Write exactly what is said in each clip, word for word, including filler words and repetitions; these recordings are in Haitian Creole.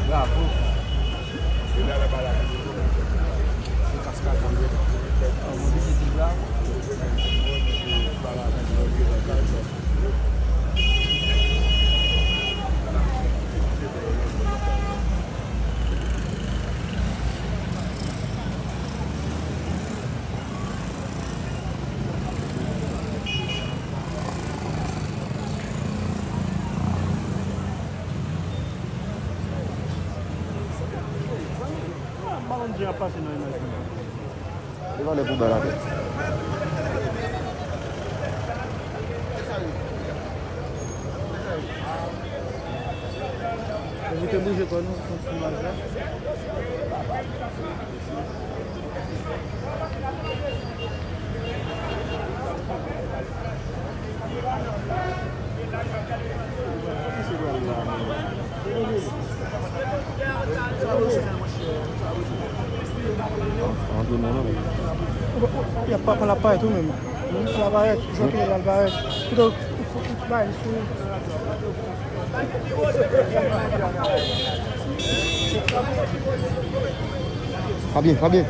Bravo. Se kaskad. An, mwen vizite, bravo. Balon de a pase nan imaj mwen. Li vale poubèl atè. Evite bouje kò nou, kont imaj la. Antre non, non. Y ap pa pran la parèt ou menm. Menm la parèt, Joaquin la parèt. Kite w bay sou. Fabien, Fabien.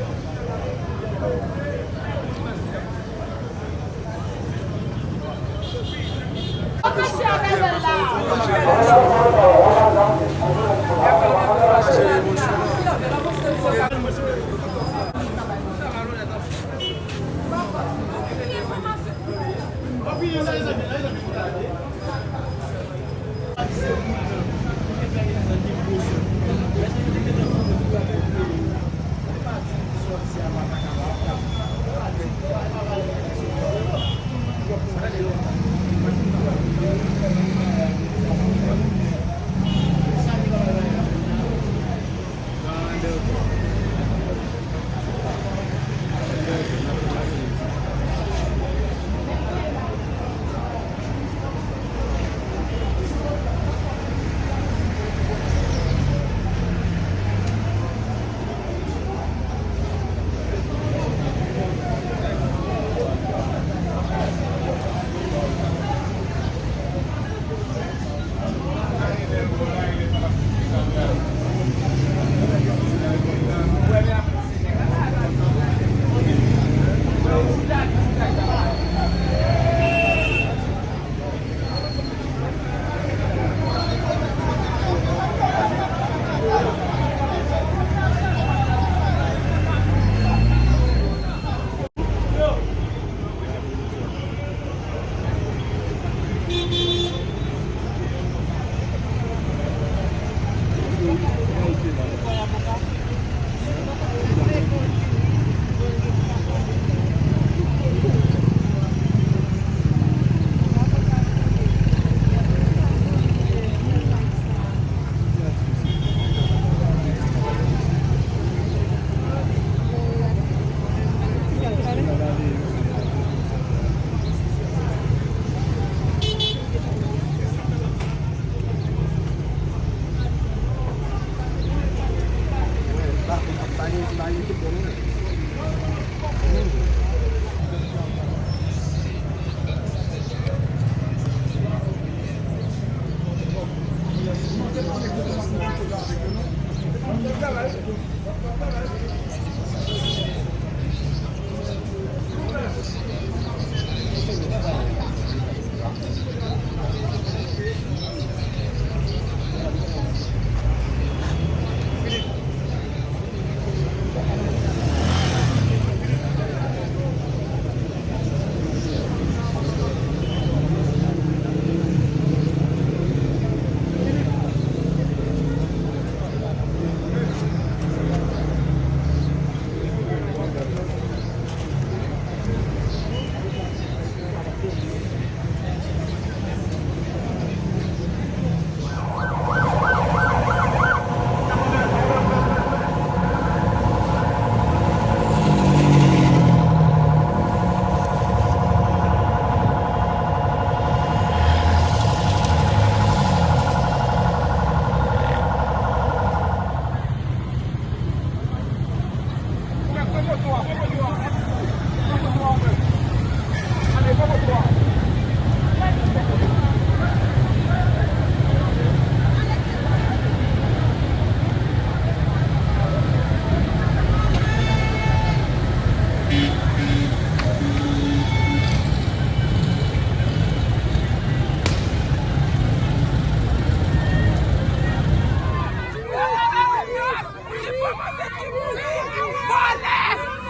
Vòlè!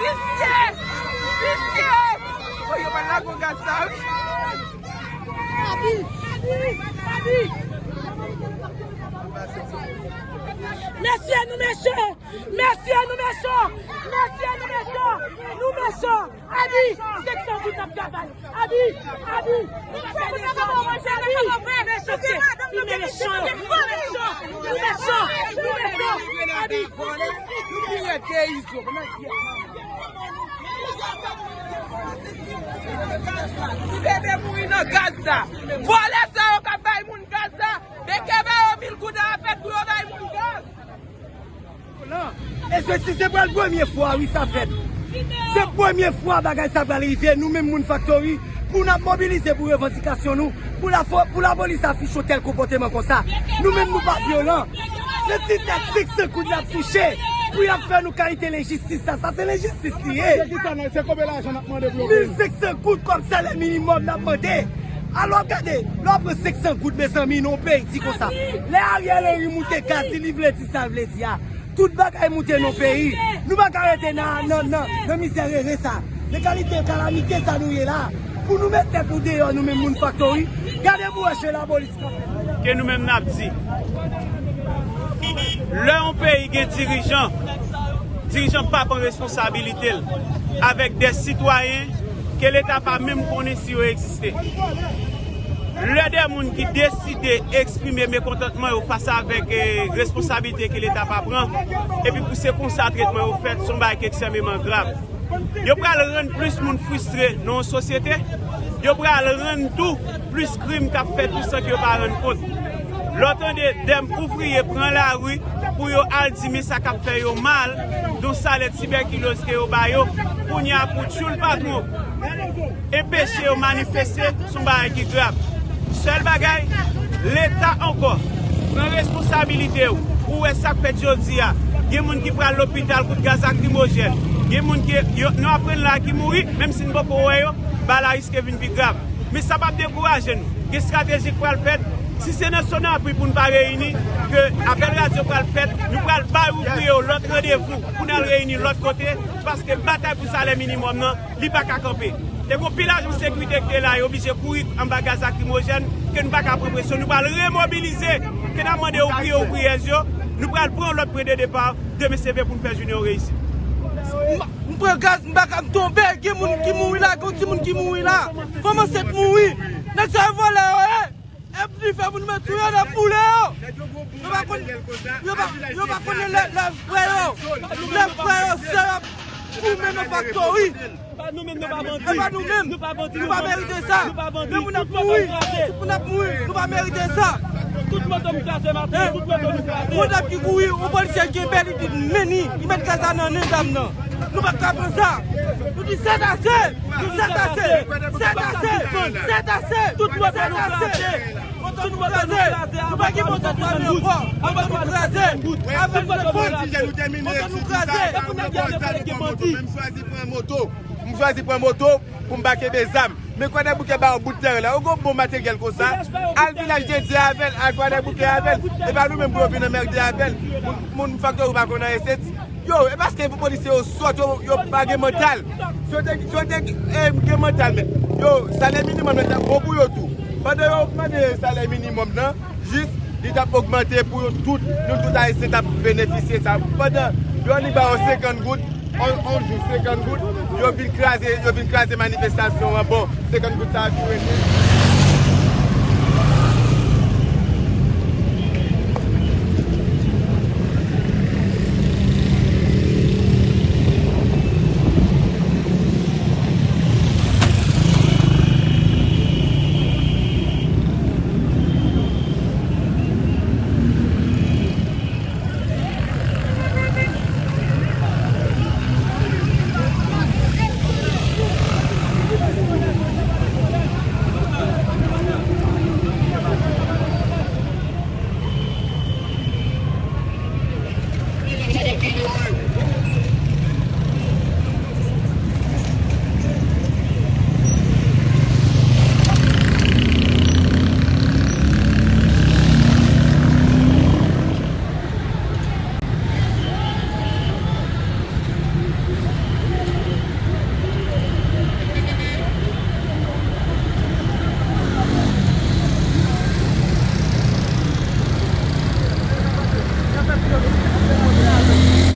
Visye! Visye! Oh, yo pa lage gaz la, wi. Mesye, nou mechan! Mesye, nou mechan! Mesye, nou mechan! Nou mechan! Abi, senk san goud n ap travay! Abi, Abi, nou pa fè de zòn! Abi, mechanste! Li mechan yo! Nou mechan! Nou mechan! Nou mechan! Abi! Nou pi rèd ke Izo! Ti bebe mouri nan gaz la! Vòlè sa yo k ap bay moun gaz la! Beke ba yo mil goud a fèt pou yo bay moun gaz! E se, si se pral premye fwa, wi, sa fèt. Se premye fwa bagay sa pral rive. Nou menm moun Faktori, pou n ap mobilize pou revandikasyon nou, pou la fo-, pou lapolis afiche yon tèl konpòteman konsa. Nou menm, nou pa vyolan. Se ti tèt senk san goud n ap touche pou y ap fè nou kalite lenjistis sa. Sa se lenjistis li ye. Se ki sa, se konbyen lajan n ap mande pou yo peye? Mil senk san goud kòm salè minimòm n ap mande. Alò, gade, lè w pran senk san goud, mezanmi, nan yon peyi di konsa. Lè Ariel Henry moute gaz, li vle di sa l vle di a. Tout bagay moute nan peyi. Nou pa ka rete nan, nan, nan, nan mizè rere sa. Nan kalite kalamite sa nou ye la. Pou nou met tèt nou deyò, nou menm moun Faktori, gade pou wè jan lapolis kanpe. Ke nou menm n ap di. Lè yon peyi gen dirijan, dirijan pa pran responsabilite l avèk de sitwayen ke Leta pa menm konnen si yo egziste. Lè de moun ki deside eksprime mekontantman yo fas avèk, eh, responsablite ke Leta pa pran, epi pou se konsa tretman yo fèt, se yon bagay ki ekstrèmeman grav. Yo pral rann plis moun fristre nan yon sosyete. Yo pral rann tou plis krim k ap fèt tou san ke yo pa rann kont. Lè w tande de ouvriye pran lari pou yo al di men sa k ap fè yo mal, yon salè tibèkiloz ke yo ba yo, kounye a pou tchoul patwon enpeche yo manifeste, se yon bagay ki grav. Sèl bagay, Leta ankò, pran responsabilite w. Ou wè sa k fèt jodi a. Gen moun ki pral lopital kout gaz lakrimojèn. Gen moun ki, yo, nou aprann la ki mouri, menm si n poko wè yo, bagay la riske vin pi grav. Men sa p ap dekouraje nou. Gen estrateji k pral fèt. Si se nan Sonapri pou n pa reyini, ke apèl radyo pral fèt, nou pral bay ouvriye yo lòt randevou pou n al reyini lòt kote, paske batay pou salè minimòm nan, li pa ka kanpe. E gon pil ajan sekirite ki te la, yo oblije kouri anba gaz lakrimojèn, ke nou pa ka pran presyon. Nou pral remobilize, ke n ap mande ouvriye, ouvriyèz yo, nou pral pran lòt pwen de depa, demen se vre pou n fè jounen yo reyisi. M pran gaz, m pa ka m tonbe, gen moun ki mouri la, gen yon timoun ki mouri la. Fanm ansent mouri. Nèg sa yo vòlè yo ye. Epi fè moun mèt yo, y ap boule yo. Yo pa konn, yo pa, yo pa konnen lè, lè frè yo, lè frè yo, sè yo ap goumen nan Faktori. E pa nou menm, nou pa bandi. Nou pa merite sa. Men moun ap mouri, moun ap mouri, nou pa merite sa. Tout moto m kraze maten, tout moto nou kraze. Yon dam ki kouri, yon polisye ki kenbe li, di men ni, li met gaz la nan nen dam nan. Nou pa ka pran sa. Nou di c'est assez, c'est assez, c'est assez, c'est assez. Tout moto nou kraze. Moto nou kraze. Nou pa gen moto pou ale ankò. Moto nou kraze. Avèk telefòn. Moto nou kraze. Menm chwazi pran moto. M chwazi pran moto pou m pa kenbe zam. Men Kwadèboukè ba yo bout tèren la. Yo gon bon materyèl konsa. Al Vilaj de Dye avè l, al Kwadèboukè avè l. E pa nou menm pou yo vin anmède avè l. Moun, moun Faktori pa konn anyen, se yo, e paske polisye yo sòt, yo, yo pa gen mantal. Si yo te, si yo te, eh, gen mantal, men yo, salè minimòm nan t ap bon pou yo tou. Pandan yo ogmante salè minimòm nan, jis li t ap ogmante pou yo tout, nou tout Ayisyen t ap benefisye sa. Pandan yo annik ba yo senkant goud, on, on jou senkant goud, yo vin kraze, yo vin kraze manifestasyon an. Bon, senkant goud sa a tou rete.